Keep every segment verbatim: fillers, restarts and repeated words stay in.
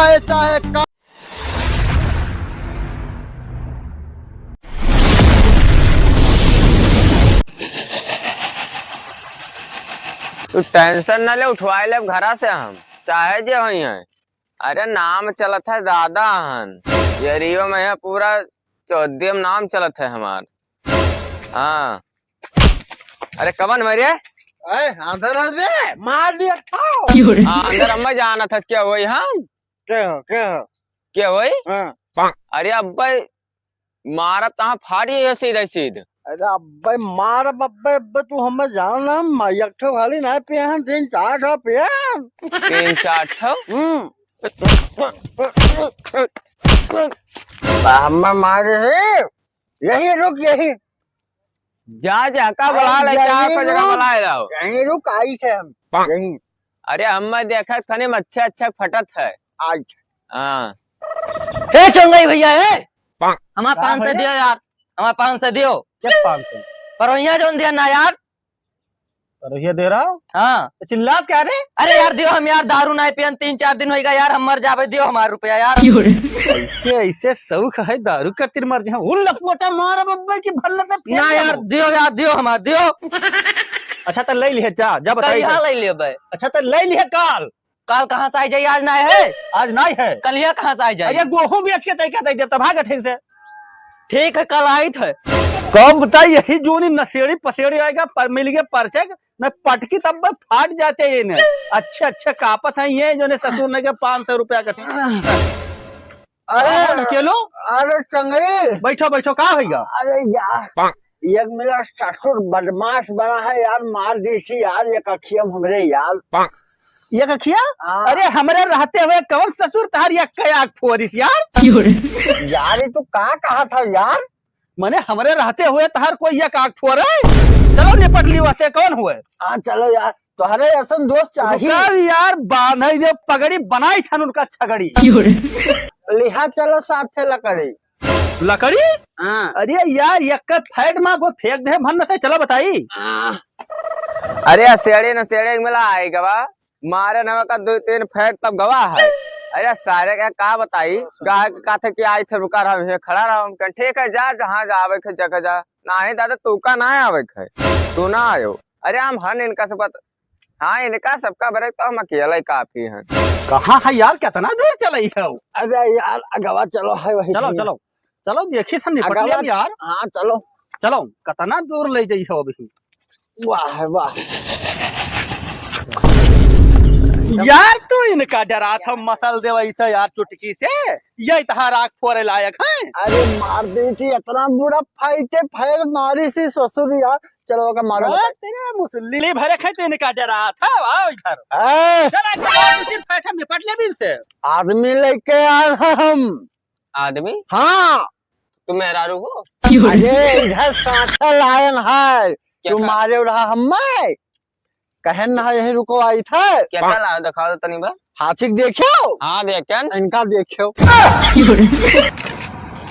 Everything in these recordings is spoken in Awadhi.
ऐसा है का- तू tension न ले, उठवाए लेब घरा से हम, चाहे जे होई हैं। अरे नाम चलत है दादा हन, एरियो में है पूरा चौदह में नाम चलत है हमार। हाँ। अरे कवन है रे? ए, अंदर आ बे, मार दिया खाओ। क्यों रे? हाँ, अंदर अम्मा जानत हस क्या वही हम? के हो, के हो? के होई? हाँ। अरे अब्बे मारब तहाँ फाट गई हो सीधे सीध। अरे अब्बे मारब, अब्बे, अब्बे तू हमें जान ना, म-, एक ठो खाली ना पियन, तीन चार ठो पियन। तीन चार ठो? हम्म। बा हमें मारे है, यही रुक, यही। जा, जा, का अरे बुला ले, चार यही पाँच जगह रुक, बुला लाओ। यही रुक, आई से हम, यही। अरे हमें देखा खने में अच्छा अच्छा फटत है। आज। हाँ। हे चोंगई भैया, हे। हमार का पाँच सौ भैया? दियो यार, हमार पाँच सौ दियो। क्या पाँच सौ? परोहिया जोन दिया ना यार। परोहिया दे रहा? हाँ। तो चिल्लात क्या रे? अरे यार दियो हम यार दारू नाहीं पियन, तीन चार दिन होइगा यार, हम मर जाबे, दियो हमार रुपया यार। क्यों रे? ऐसे, ऐसे शौक है दारू खातिर मर जाए। उन लपवटा मार बब्बे की भन्न से फेंक ना यार, देबो। दियो यार, दियो हमार, दियो। अच्छा तो ले लिहे, जा, जा बताई कहिया दे। ले लेबे? अच्छा तो ले लिहे काल। काल कहाँ से आई जाई, आज नाहीं है। आज नाहीं है। कलिया कहाँ से आई जाई? अरे गोहूं बेच के तैका दे देब, तब भाग ठिन से। ठीक है, कल आइत है। कब बताई यही जोनी नशेड़ी पसेड़ी आएगा, पर मिल गए परचक, मैं पटकी तब मैं फाट जाते ये ने। अच्छे, अच्छे कापत हैं ये जोने ससुर ने के पाँच सौ रुपया का। अरे, हाँ, ढकेलो। अरे चंगई। बैठो, बैठो, का भैया? अरे यार, एक मिला ससुर बदमाश बना है यार, मार दी सी यार, एक अखिया में हमरे यार। एक अखिया? हाँ। अरे, हमरे रहते हुए कौन ससुर तहार एक आँख फोरिस यार? यार, ये तू का कहा था यार? मने हमरे रहते हुए तहार कोई एक आँख फोरे? चलो निपट लियो, ऐसे कौन हुए? हाँ, चलो यार, तोहरे असन दोस्त चाही। रुका यार, बांधई दे पगड़ी, बनाई थन उनका छगड़ी। लिहा चलो साथे लकड़ी। लकड़ी? हाँ। अरे यार, एक फैट माँ वो फेंक दे भन्न से, चला बताई। हाँ। अरे असेड़े न सेड़े मिला आए गवा, मारे नवा का दो तीन फैट तब गवा है। अरे सारे का का बताई, गाहक का थे कि आई थे रुका रहा है, खड़ा रहा, हम कहें, "ठीक है, जा, जहाँ जावे के जगह जा।" नाहीं दादा, तू का ना आवे के है, तू ना आयो। अरे हम हन इनका से पता, हाँ, इनका सबका बरे तो हम अकेले काफी हैं। कहाँ है यार, कितना दूर चलई है? अरे यार, अगवा चलो, है वही चलो, भैया। चलो, चलो, देखी सन निपट अगवा, लेब यार। हाँ, चलो। चलो, कितना दूर ले जाई हो अभी। वाह, वाह। यार, तू इनका डरात हो, मसल दे वैसे यार, चुटकी से, ये तहार आँख फोरे लायक है। अरे, मार दी थी, इतना बुरा फाइटे फायर मारी सी ससुर यार। चलो, ओका मारो, हाँ, बताओ। तेरे मुसल्ली भरे खाई तो इनका डरात है, आओ इधर। ए! चल, आज तो दो तीन फैठा निपट ले बिल से। आदमी लेके आए हैं हम। आदमी? हाँ। तू मेहरारू हो? अरे, इधर साँचा लायन है। क्या तू खा- मारे रहा हमें? कहन ना यहीं रुको आई था। क्या क्या लाओ, दिखाओ तो तनी बा। हाथी के देखियो? हाँ, देखेन। इनका देखियो।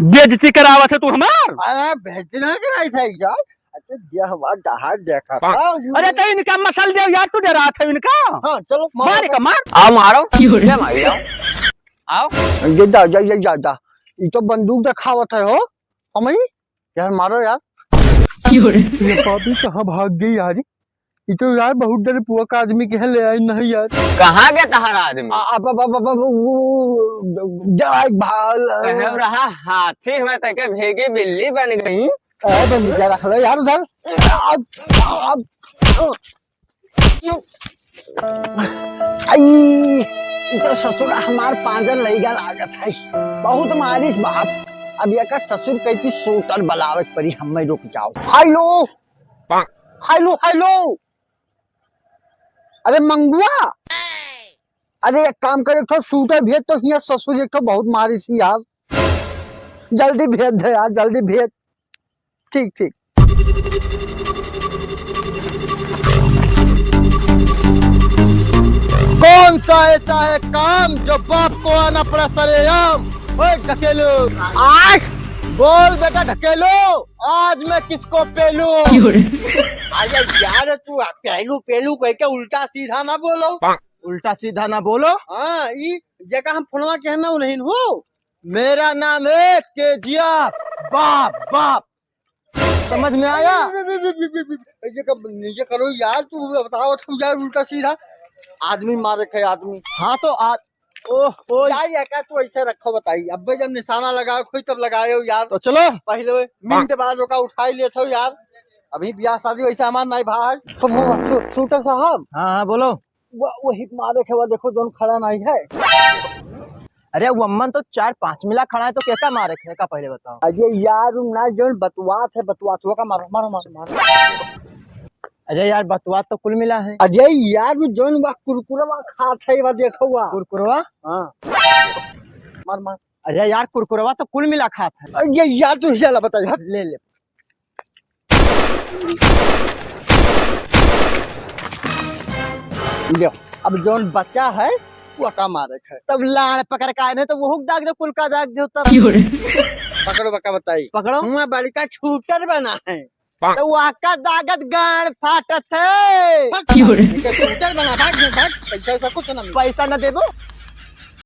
बेइज्जती करावत है तू हमार। अरे, बेइज्जती ना कराई था यार। अच्छा, जे हमार जहाज देखा था। अरे, तो इनका मसल दे यार, तू डरात है इनका। हाँ, चलो, मारो। मार का मार। आओ, मारो। ले मार, आओ। आओ। ये जा, जा, ये जा, जा। ये तो बंदूक दिखावत है हो। हम ही? यार, मारो यार। ये पापी कहाँ भाग गई यार? ये तो यार बहुत डरपोक आदमी के है, ले आई नहीं यार। कहाँ गए तहार आदमी? आ, अब, अब, अब, अब, अब, वो, वो, वो, जा, एक भाल, कहे रहा हाथी में तके भेगी बिल्ली बन गई। ए, बंदूक रख लो यार उधर। अब, अब, आई, ई तो ससुर हमार पांजर लइगा लागत है। बहुत मारिस बाप। अब एकर ससुर कहती सूटर बलावे के पड़ी, हमें रुक जाओ। हेलो, हेलो, हेलो। अरे मंगुआ, अरे एक काम करे, एक ठो सूटर भेज तो, हियाँ ससुर एक ठो बहुत मारिस यार। जल्दी भेज दे यार, जल्दी भेज। ठीक, ठीक। कौन सा ऐसा है काम जो बाप को आना पड़ा सरेआम? ओए ढकेलू, आय! बोल बेटा ढकेलू, आज मैं किसको पेलू? क्यों रे? अरे यार, तू पेलू पेलू कह के उल्टा सीधा ना बोलो। उल्टा सीधा ना बोलो। हाँ, ई जेका हम फोनवा के है ना, उन्हीं हो। मेरा नाम है केजीएफ। बाप, बाप। समझ में आया? ये कब नीचे करो यार, तू बताओ तू यार, उल्टा सीधा आदमी मारे खे आदमी। हाँ तो आ, ओह, ओह। यार, ये का तू ऐसे रखो बताई, अब जब निशाना लगाए खोई तब लगाए हो यार। तो चलो। पहले मिनट बाद ओका उठाई लेत हो यार, अभी ब्याह शादी वैसे हमार नहीं भाई। तो वो शू-, शूटर साहब। हाँ, हाँ, बोलो। वो, वही मारे खे, वो देखो जौन खड़ा नहीं है। अरे, वो अम्मन तो चार पाँच मिला खड़ा है, तो केका मारे खे का पहले बताओ? अरे यार, उ ना जौन बतवात है, बतवात हुआ का मारो, मारो, मारो, मारो। अरे यार, बतवात तो कुल मिला है। अरे यार, वो जौन वा कुरकुरवा खात है, वा देखो वा। कुरकुरवा? हाँ। मार, मार। अरे यार, कुरकुरवा तो कुल मिला खात है। अरे यार, तू चला बता यार। ले, ले। ले, अब जौन बचा है, वो का मारे है। तब लाड़ पकड़ के आए नहीं तो वो दाग दे, कुल का दाग दे तब। क्यों रे? पकड़ो, बका बताई। पकड़ो। हुआ बड़का छूटर बना है। तो वाका दागत गाड़ फाटत है। भाग, क्यों रे? इनका छूटर बना, भाग, भाग, पैसा वैसा कुछ ना मिले। पैसा ना देबो?